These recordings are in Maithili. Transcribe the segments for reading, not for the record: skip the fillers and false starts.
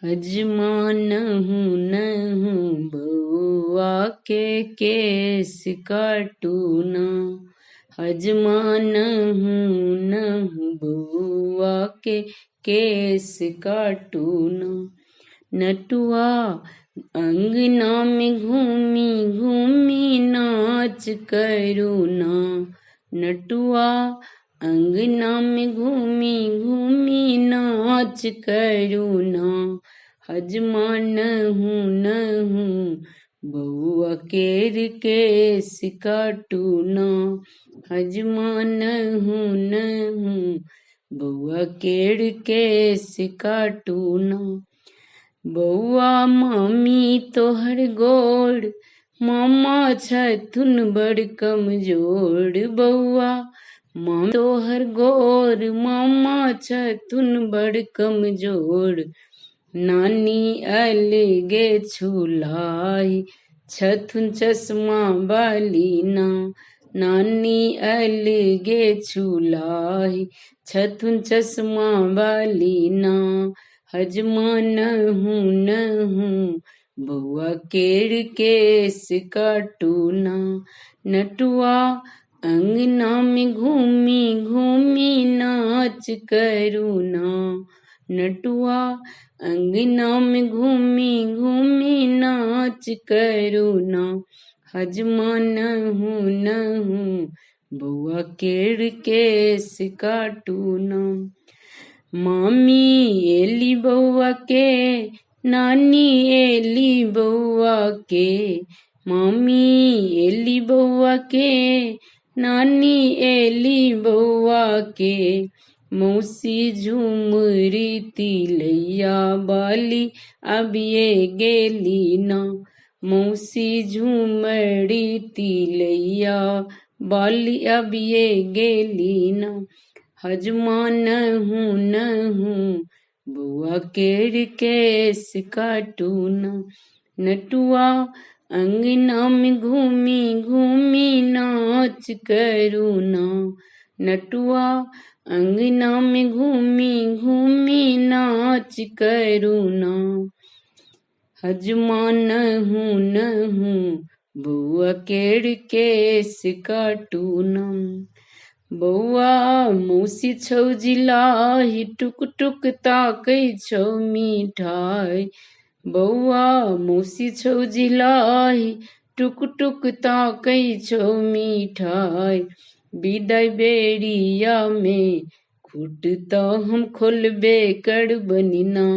हजमा नहु नहु बौआ के केश काटू ना। हजमा नहु नहु बौआ के केश काटू ना। नटुआ अंगना में घूमी घूमी नाच करू ना। नटुआ अंगना में घूमी घूमी नाच करू ना। हजमा नहु नहु बौआ केर केश काटू ना। हजमा नहु नहु बौआ केर केश काटू ना। बौआ मामी तोहर गोर, मामा छथुन बड़ कमजोर। बौआ मामी तोहर गोर, मामा छथुन बड़ कमजोर। नानी अलगे छुलाहि छथुन चश्मा बाली ना। नानी अलगे छुलाहि छथुन चश्मा बाली ना। हजमा नहु नहु बौआ केर केश काटू ना। नटुआ अंगना में घूमी घूमी नाच करू ना। नटुआ अंगना में घूमी घूमी नाच करू ना। हजमा नहु नहु बौआ केर केश काटू ना। मामी एली बौआ के, नानी एली बौआ के। मामी एली बौआ के, नानी एली बौआ के। मौसी झुमरी तिलैया बाली अबिये गेली ना। मौसी झुमरी तिलैया बाली अबिये गेली ना। हजमा नहु नहु बौआ केर केश काटू ना। नटुआ अंगना में घूमी घूमी नाच करू ना। नटुआ अंगना में घूमी घूमी नाच करू ना। हजमा नहु नहु बौआ केर केश काटू ना। बौआ मौसी छौ जिलाही टुक टुक ताकै छौ मिठाइ। बौआ मौसी छौ जिलाही टुक टुक ताकै छौ मिठाइ। विदाइ बेरिया में खूट तऽ हम खोलबे करबनि ना।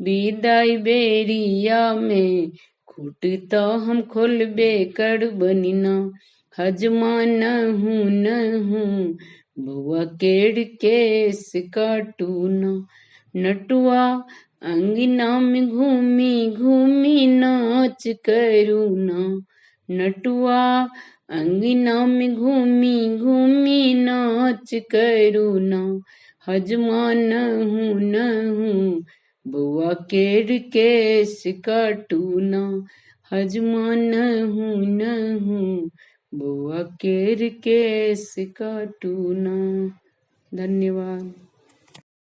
विदाइ बेरिया में खूट तऽ हम खोलबे करबनि ना। हजमा नहु नहु बौआ केर केश काटू ना। नटुआ अंगना में घूमी घूमी नाच करू ना। नटुआ अंगना में घूमी घूमी नाच करू ना। हजमा नहु नहु बौआ केर केश काटू ना। हजमा नहु नहु बौआ केर केश काटू ना। धन्यवाद।